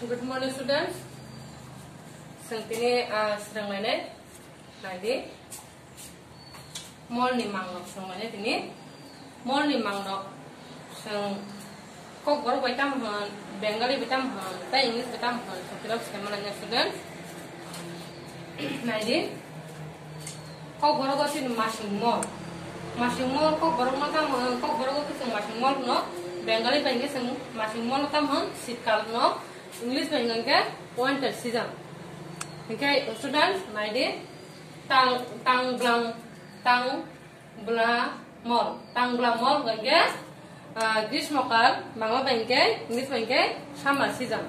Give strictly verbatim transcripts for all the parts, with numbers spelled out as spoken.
Good morning, students. Chwng tini, ah, swrwnglainai. Naidi. Molni mangrok swrwnglainai tini. Molni mangrok chwng Kokborok bai tamo hwn, Bengali bai tamo hwn, tei English bai tamo hwn, chwng philok sai mano, students. Naidi. Kokborok o chini masing mol. Masing mol Kokborok no tamo hwn, Kokborok o chwng masing mol hwno, Bengali bai hwnkhe chwng masing mol no tamo hwn, shitkal no, English bai hwnkhe winter season. Hwnkhe students, naidi, tang, tang blang, tang bla mol, tang bla mol hwnkhe, ah, Grishmo kal, Bangla bai hwnkhe, English bai hwnkhe summer season.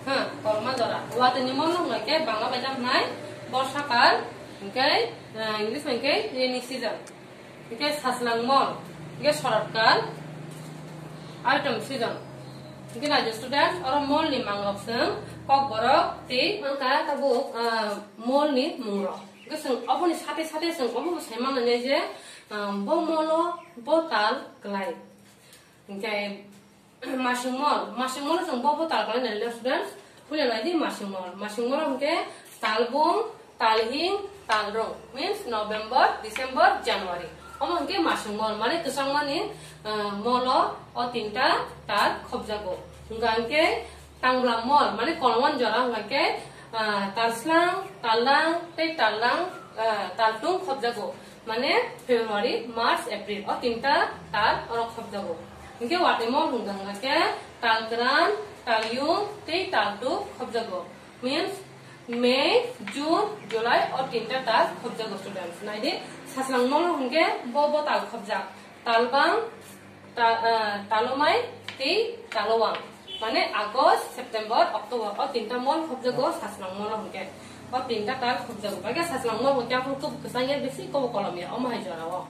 Ha, kolma jora. Watwi ni mol no hwnkhe Bangla bai tamo hwnai borsa kal, hwnkhe, ah, English bai hwnkhe rainy season. Hwnkhe sachwlang mol, hwnkhe shorot kal, autumn season. Hwnkhe naidi students, oro mol ni mangrok chwng Kokborok tei wngkha tabuk, ah, mol ni mungrok. Hwnkhe chwng oboni sate sate chwng obo bo sai mannai je, ah, bo molo bo tal kwlai. Hwnkhe masing mol, masing mol chwng bo bo tal kwlai nai le students. Puila naidi masing mol. Masing mol hwnkhe talbung, talhing, talrung. Means November, December, January. Omo hwnkhe masing mol. Mane kwchangmani, ah, molo o tinta tal khobjago. Hwnkha hwnkhe tangbla mol, mane kolwan jora hwnkha khe, ah, talslang, tallang, tei tallang, ah, taltung khobjago. Mane February, March, April, o tinta tal oro khobjago. Hwnkhe watwi mol hwnkha hwnkha khe talkran, talyung, tei taltuk khobjago. Means May, June, July, o tinta tal khobjago students. Naidi, sachwlang mol hwnkhe bo bo tal khobjak. Talbang, ta-, ah, talomai tei talowang. Mane August, September, October, o tinta mol khobjago sachwlang mol hwnkhe. O tinta tal khobjago. Bagya sachwlang mol hwnkhe aphuru kwbuk kwchang ya bisi kobo kolom ya, omo hai jora o.